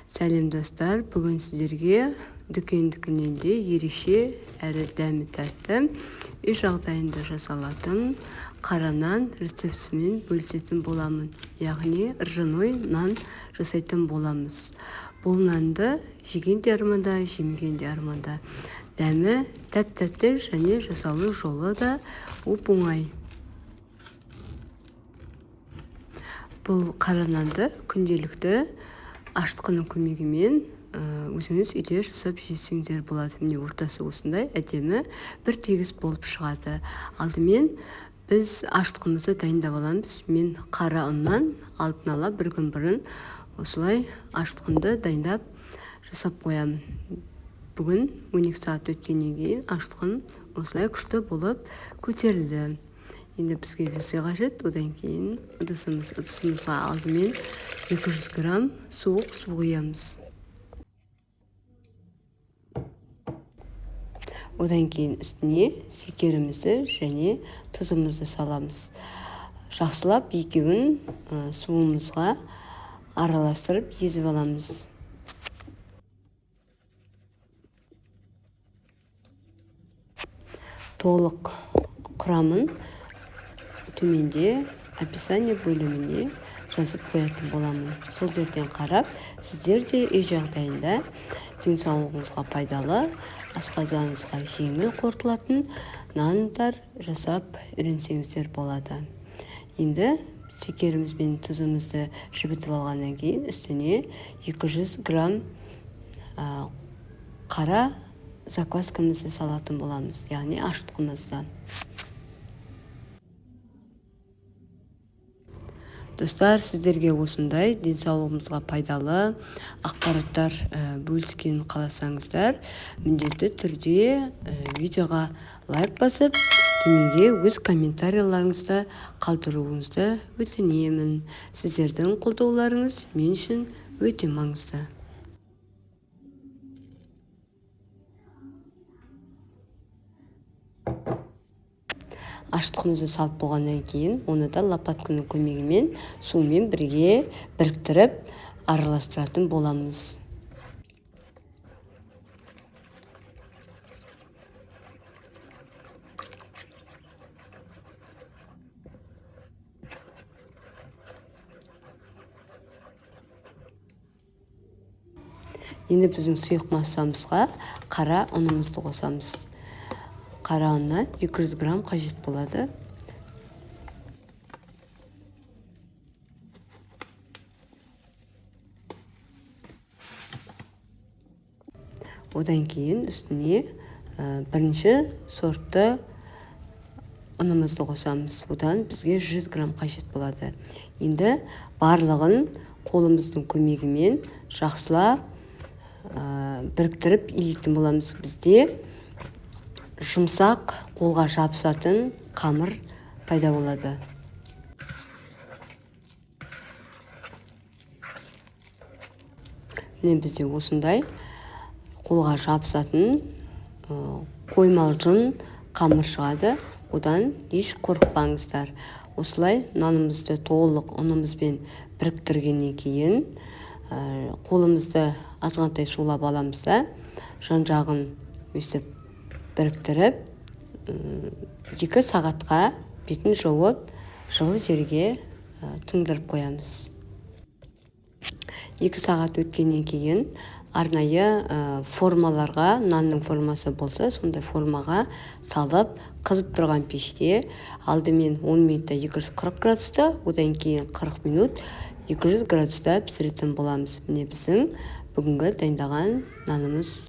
Сәлем, достар! Бүгін сіздерге дүкендікінен де ерекше әрі дәмі тәтті, үй жағдайында жасалатын қара нан рецептісімен бөлісетін боламын. Яғни ржаной нан жасайтын боламыз. Бұл нанды жеген де арманда, жемеген де арманда. Дәмі тәп-тәтті және жасалу жолы да оп-оңай. Бұл қара нанды күнделікті ашытқының көмегімен өзіңіз үйде жасап жесеңдер болады. Міне, ортасы осындай әдемі бір тегіс болып шығады. Алдымен біз ашытқымызды дайындап аламыз. Мен қара ұннан алдын ала бір күн бұрын осылай ашытқымды дайындап жасап қоямын. Бүгін 12 сағат өткеннен кейін ашытқым осылай күшті болып көтерілді. Енді бізге весы қажет. Одан кейін ыдысымызға алдымен 200 грамм суық су құямыз. Одан кейін үстіне шекерімізді және тұзымызды саламыз. Жақсылап екеуін суымызға араластырып езіп аламыз. Толық құрамын төменде описание бөліміне жазып қоятын боламын. Сол жерден қарап, сіздер де үй жағдайында денсаулығыңызға пайдалы, асқазаныңызға жеңіл қорытылатын нандар жасап үйренсеңіздер болады. Енді шекеріміз бен тұзымызды жібітіп алғаннан кейін үстіне 200 грамм қара закваскамызды салатын боламыз, яғни ашытқымызды. Достар, сіздерге осындай денсаулығымызға пайдалы ақпараттар бөліскенін қаласаңыздар, міндетті түрде видеоға лайк басып, төменге өз комментарияларыңызды қалдыруыңызды өтінемін. Сіздердің қолдауларыңыз мен үшін өте маңызды. Ашытқымызды салып болғаннан кейін оны да лопатканың көмегімен сумен бірге біріктіріп араластыратын боламыз. Енді біздің сұйық массамызға қара ұнымызды қосамыз. Қара ұннан 200 грамм қажет болады. Одан кейін үстіне бірінші сортты ұнымызды қосамыз. Одан бізге 100 грамм қажет болады. Енді барлығын қолымыздың көмегімен жақсылап біріктіріп илейтін боламыз. Бізде жұмсақ, қолға жабысатын қамыр пайда болады. Міне, бізде осындай қолға жабысатын қоймалжың қамыр шығады. Одан еш қорықпаңыздар. Осылай нанымызды толық ұнымызбен біріктіргеннен кейін қолымызды азғантай сулап аламыз да, жан-жағын өстіп біріктіріп, 2 сағатқа бетін жауып, жылы жерге тыңдырып қоямыз. 2 сағат өткеннен кейін арнайы формаларға, нанның формасы болса, сондай формаға салып, қызып тұрған пеште алдымен 10 минутта 240 градуста, одан кейін 40 минут 200 градуста пісіретін боламыз. Міне, біздің бүгінгі дайындаған нанымыз.